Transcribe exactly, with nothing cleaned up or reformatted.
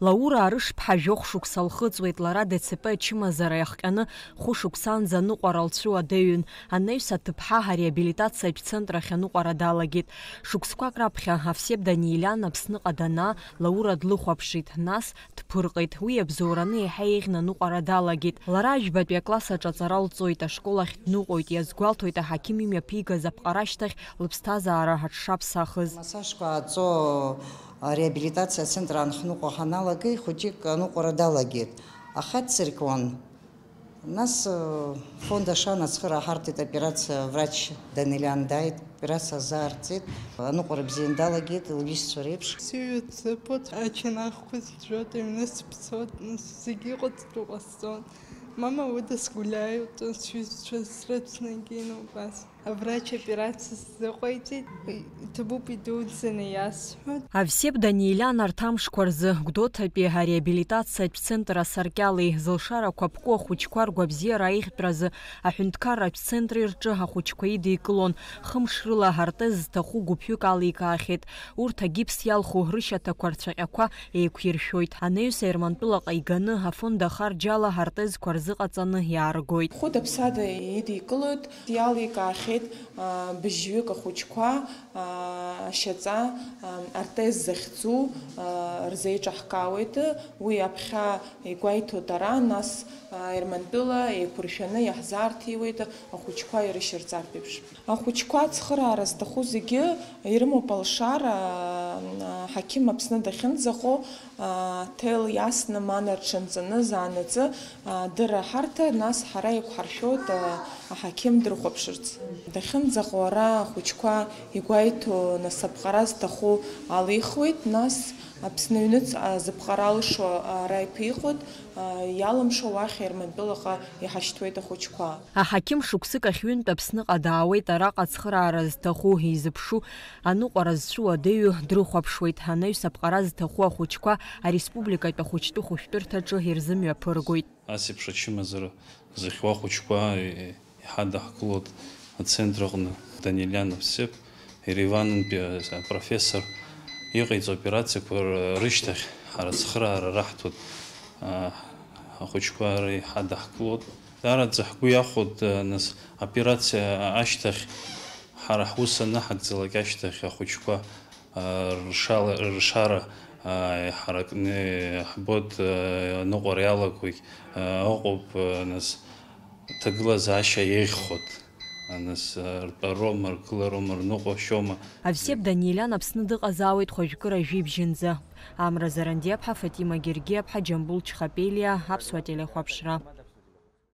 Лаура Арышԥҳа жәохә шықәса лхыҵуеит, лара Д Ц П ачымазара иахҟьаны хәышықәсанӡа аныҟәара лцәыуадаҩын. Анаҩс аҭыԥҳа ареабилитациатә центр ахь аныҟәара далагеит. Шықәсқәак раԥхьа Овсеп Даниелян Аԥсныҟа данаа, Лаура длыхәаԥшит, нас дԥырҟеит. Уи иабзоураны еиҳа еиӷьны аныҟәара далагеит. Лара жәбатәи акласс аҿы аҵара лҵоит, ашкол ахь дныҟәоит, иазгәалҭоит аҳақьым имҩаԥигаз аԥҟара ашьҭахь лыԥсҭазаара аҽшаԥсахыз. Амассажқәа ааҵо ареабилитациа ацентр анхныҟәа ҳаналагеи, хәыҷык аныҟәара далагеит. Ахацыркуан. Нас, э, фонд Ашана ацхыраара ҳарҭеит, операциа, врач Данелиан дааит, операциа азаарҵеит, аныҟәара бзианы далагеит, лҩызцәа реиԥш. Сыҩуа сыԥоит, ачанахқәа зжәуеит, аҩны сыԥсуеит, нас зегьы иҟаҵатәу ҟасҵон. Мама лыда сгәляҩуеит, сҩызцәа срыцнагеины убас. Аврач аоперациа сзыҟаиҵеит, иҭабуп идуӡӡаны иасҳәоит. Овсеп Даниелян арҭ амшқәа рзы Гәдоуҭатәи ареабилитациатә центр асаркьали зылшарақәа ԥку ахәыҷқәа ргәабзиара аиӷьтәразы аҳәынҭқарратә центри рҿы ахәыҷқәа идикылон. Хымш рыла аортез зҭаху гәыԥҩык аликаахьеит. Урҭ агипс иалху рышьаҭақәа рцәаҟьақәа еиқәиршәоит. Анаҩс Ермантәылаҟа иганы афонд ахарџьала аортезқәа рзыҟаҵаны иааргоит. Хәыда-ԥсада идикылоит, иаликаахьеит, а, быжьҩык ахәыҷқәа, а, ашьаҵа, а, аортез захьӡу, а, рзеиҿаҳкаауеит. Уи аԥхьа игәеиҭоит ара, нас, а, Ермантәыла еиқәыршәаны иаҳзаарҭиуеит ахәыҷқәа ирышьырҵартә еиԥш. Ахәыҷқәа ацхыраара зҭаху зегьы ирымоуп алшара, а, аҳақьым Аԥсны дахьынӡаҟоу, а, ҭел иасны, мана рҽанҵаны, заанаҵы, а, дырра ҳарҭар, нас ҳара еиқәҳаршәоит, а, аҳақьым дрыхәаԥшырц. Дахьынӡаҟоу ара ахәыҷқәа игәеиҭо, нас аԥҟара зҭаху алихуеит, нас Аԥсны аҩныҵҟа зыԥҟара алшо ара иԥиҟоит, а, иалымшо уахь Ермантәылаҟа иҳашьҭуеит ахәыҷқәа. Аҳақьым шықәсык ахь ҩынтә Аԥсныҟа даауеит, араҟа ацхыраара зҭаху, изыԥшу, аныҟәара зцәуадаҩу дрыхәаԥшуеит, анаҩс аԥҟара зҭаху ахәыҷқәа ареспубликатә ахәыҷтәы хәышәтәырҭаҿы ирзымҩаԥыргоит. Ас еиԥш ачымазара зыхьуа ахәыҷқәа, е-, еиҳа даҳкылоит ацентр аҟны. Данелиан Овсеп, Ереванынтәи апрофессор иҟаиҵо аоперациақәа р-, рышьҭахь ҳара ацхыраара раҳҭоит, а, ахәыҷқәа реиҳа даҳкылоит. Даараӡа ҳгәы иахәоит, а, нас, аоперациа ашьҭахь ҳара ҳус анаҳагӡалак ашьҭахь ахәыҷқәа, а, ршала-, ршара, а, иҳаракны иаҳбоит, а, аныҟәара иалагоит, а, ыҟоуп, а, нас, ҭагылазаашьа еиӷьхоит. Аныс, ртәароума, ргылароума, рныҟәашьоума. Овсеп Данелиан Аԥсны дыҟазаауеит хәажәкыра жәибжьынӡа. Амра Зарандиаԥҳа, Фатима Гергиаԥҳа, Џьамбул Чхапелиа, Аԥсуа телехәаԥшра.